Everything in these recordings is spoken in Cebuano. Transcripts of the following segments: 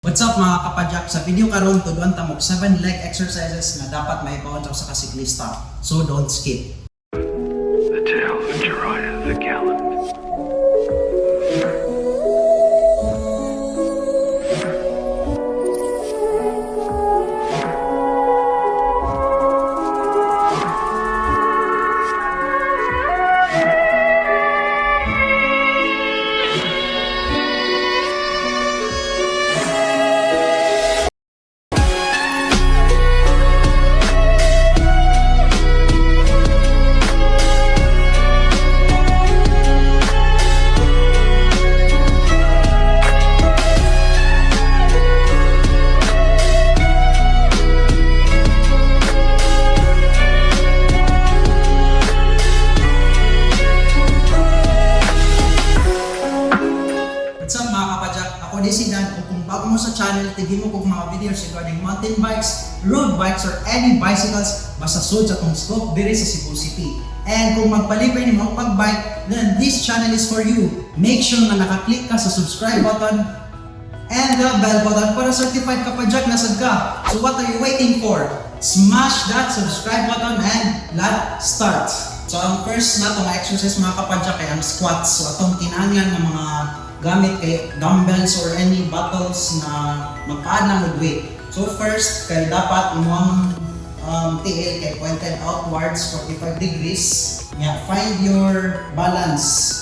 What's up, mga kapadyak? Sa video karon, tudloan ta mo 7 leg exercises nga dapat mahibaw sa usa ka siklista. So don't skip. The Tale of Jiraiya the Gallant. What's up, mga kapadyak? Ako ni si Dan, ug kung bago mo sa channel, tigil mo kog mga videos regarding mountain bikes, road bikes, or any bicycles basta sud sa atong scope diri sa Cebu City. And kung magpalipay nimo ang pagbike, then this channel is for you. Make sure nga nakaklik ka sa subscribe button and the bell button para certified kapadyak na sad ka. So what are you waiting for? Smash that subscribe button and let's start. So ang first na nga exercise, mga kapadyak, kay ang squats. So atong kinahanglan ng mga gamit kay dumbbells or any bottles na magpaad na og weight. So first kay dapat imong tiil kay pointed outwards 45 degrees. Yeah, find your balance.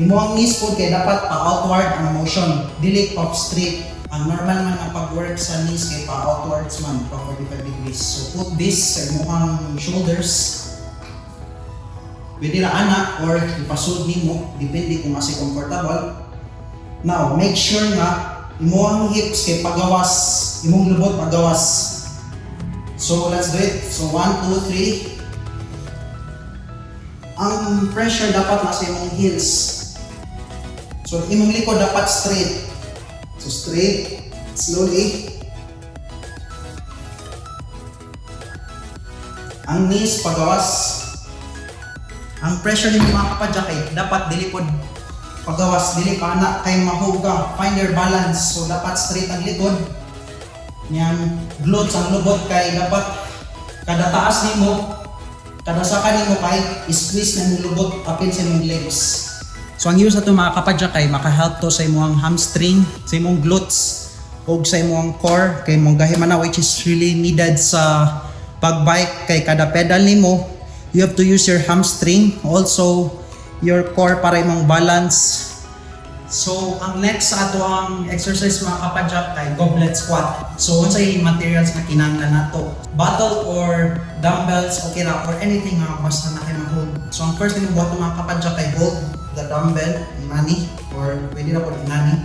Imo ang knees po kay dapat pa outward ang motion, dili pa straight. Ang normal man ang pag-work sa knees kay pa outwards man, pa 45 degrees. So put this sa imong shoulders. Pwede ra ana or ipasud nimo, depende kung asa comfortable. Now, make sure nga imong hips kay pagawas, imong lubot pagawas. So let's do it. So 1, 2, 3. Ang pressure dapat nasa imong heels. So imong likod dapat straight. So straight, slowly. Ang knees pagawas. Ang pressure nimo, mga kapadyak, kay dapat dili pod pagawas, dili pa na kay mahuga. Find your balance. So dapat straight ang likod. Yang glutes, ang lubot kay dapat kada taas nimo, kada saka nimo kay squeeze na imong lubot apil sa imong legs. So ang use ato, mga kapadyak, kay maka-help to sa imong hamstring, sa imong glutes ug sa imong core kay mong gahi man na, which is really needed sa pagbike kay kada pedal nimo you have to use your hamstring, also your core para imong balance. So, ang next sa ato ang exercise, mga kapadyak, kay goblet squat. So, unsay materials na kinahanglan nato? Bottle or dumbbells, okay ra, or anything nga basta na kay ma-hold. So, ang first nimo buhaton, mga kapadyak, kay hold the dumbbell, inani, or pwede na po inani.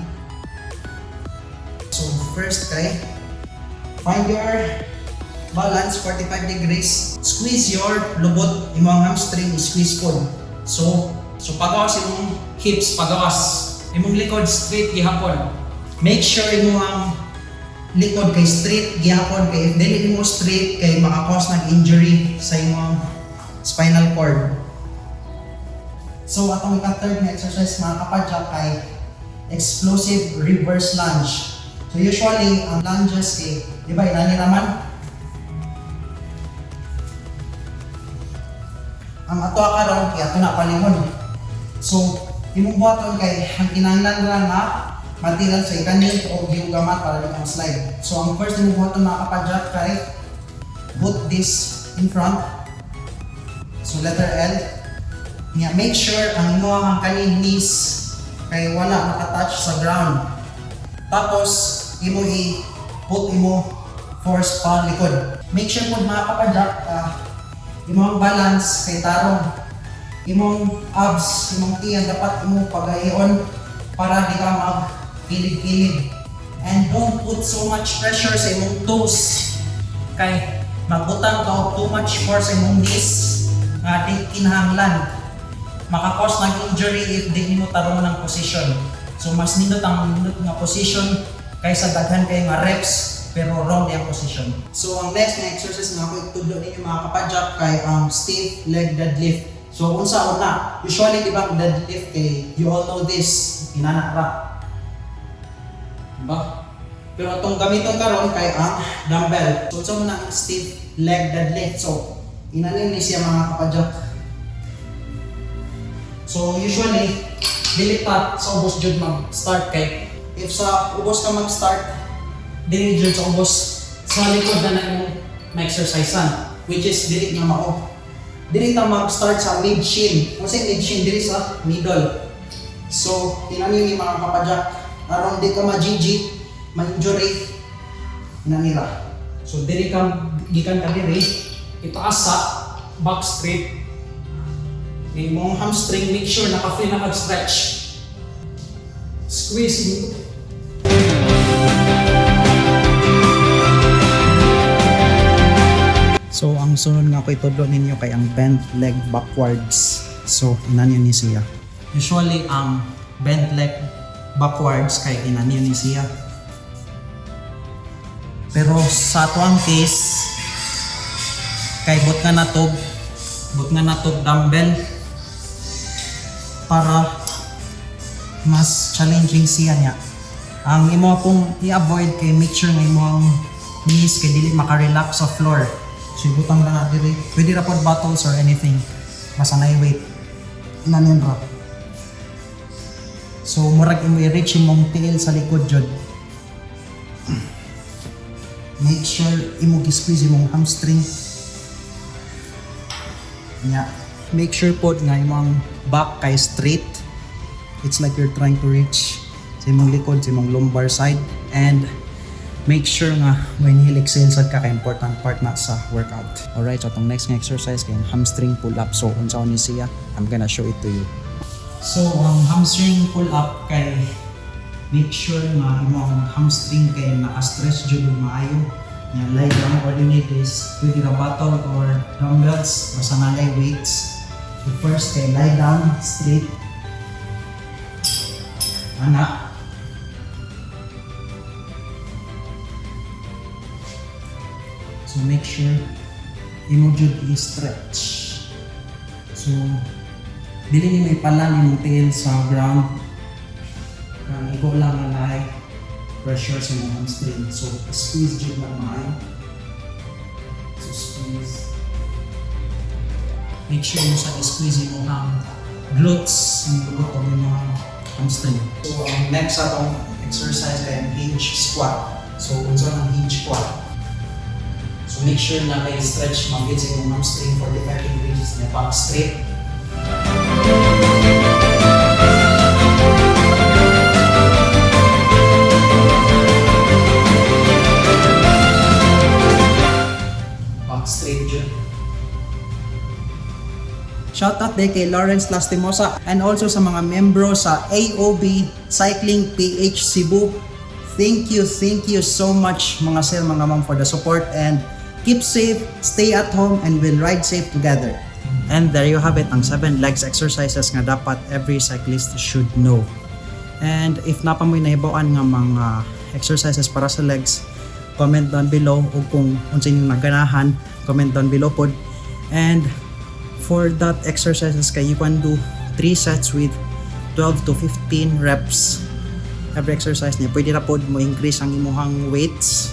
So, first kay find your balance 45 degrees. Squeeze your lubot, imong hamstring, squeeze po. So pagawas imong hips, pagawas. Imong likod straight gihapon. Make sure imo ang likod kay straight gihapon kay if dili nimo straight kay maka-cause ng injury sa imong spinal cord. So atong ika-third na exercise, mga kapadyak, kay explosive reverse lunge. So usually ang lunges kay di ba inani naman? Ang ato karon kay ato na palingon. So imong buhaton kay ang kinahanglan ra nga material sa kani o yoga mat para di ka slide. So ang first imong buhaton, mga kapadyak, kay put this in front. So letter L. Nya make sure ang imong kaning knees kay wala nakatouch sa ground. Tapos imo i-put imo force pa likod. Make sure po, mga kapadyak, imong balance kay tarong. Imong abs, imong tiyan dapat imo pagahion para di ka mag kilid-kilid. And don't put so much pressure sa imong toes kay magbutang ka og too much force sa imong knees nga di kinahanglan. Maka-cause ng injury if di nimo tarong ng position. So mas nindot ang nindot nga position kaysa daghan kay nga reps pero wrong ang position. So ang next na exercise nga ako itudlo ninyo, mga kapadyak, kay ang stiff leg deadlift. So unsa una? Usually, di ba, ang deadlift kay you all know this, inana ra. Diba? Pero atong gamiton karon kay ang dumbbell. So unsa man ang stiff leg deadlift? So inani ni siya, mga kapadyak. So usually dili pa sa ubos jud mag-start kay if sa ubos ka mag-start, dili jud sa ubos, sa likod na na imong ma-exercisean, which is dili nga mao. Dili ta mag-start sa mid shin. Kung sa mid shin, dili sa middle. So inani ni, mga kapadyak, aron di ka ma-GG, ma-injury, inani ra. So diri ka, gikan ka diri, itaas sa back straight. Imong hamstring, make sure naka-feel na kag stretch. Squeeze. So ang sunod nga ko itudlo ninyo kay ang bent leg backwards. So inani ni siya. Usually ang bent leg backwards kay inani ni siya. Pero sa atuang case kay but nga natog dumbbell para mas challenging siya niya. Ang imo pong i-avoid kay make sure nga imong knees kay dili maka-relax sa floor. So ibutang lang na diri. Pwede ra pod bottles or anything. Basta na weight. Inanin ra. So murag imo i-reach imong tiil sa likod jud. Make sure imo gi-squeeze imong hamstring. Nya. Make sure pod nga imong back kay straight. It's like you're trying to reach sa imong likod, sa imong lumbar side, and make sure nga when inhale, exhale sad ka kay important part na sa workout. Alright, so atong next nga exercise kay ang hamstring pull up. So unsa ni siya? I'm gonna show it to you. So ang hamstring pull up kay make sure nga imong hamstring kay naka-stretch jud ug maayo. Nya lie down. All you need is pwede ra bottle or dumbbells, basta nga weights. So first kay lie down straight. Ana. So make sure imo jud i-stretch. So dili nimo ipalan imong tiil sa ground. Ang igo lang nga naay pressure sa imong hamstring. So squeeze jud lang maayo. So squeeze. Make sure mo sa squeeze imong glutes, imong lubot o imong hamstring. So ang next atong exercise kay ang hinge squat. So unsa ang hinge squat? So make sure na may stretch man sa imong hamstring, 45 degrees na back straight. Back straight jud. Shoutout din kay Lawrence Lastimosa and also sa mga membro sa AOB Cycling PH Cebu. Thank you so much, mga sir, mga ma'am, for the support and keep safe, stay at home, and we'll ride safe together. And there you have it, ang 7 legs exercises nga dapat every cyclist should know. And if naa pa mo'y nahibaw-an nga mga exercises para sa legs, comment down below o kung unsa inyong naganahan, comment down below pod. And for that exercises kay you can do 3 sets with 12 to 15 reps every exercise niya. Pwede ra pod mo increase ang imuhang weights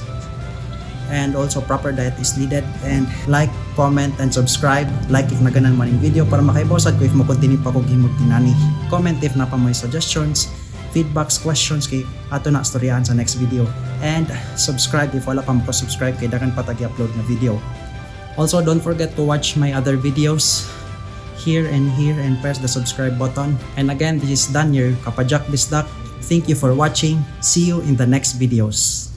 and also proper diet is needed. And like, comment, and subscribe. Like if naganahan mo ning video para makaibaw sad ko if mo continue pa ko himog tinani. Comment if naa pa mo'y suggestions, feedbacks, questions kay ato na storyahan sa next video. And subscribe if wala pa mo subscribe kay daghan pa tag upload na video. Also, don't forget to watch my other videos here and here and press the subscribe button. And again, this is Dan, your Kapadyak Bisdak. Thank you for watching. See you in the next videos.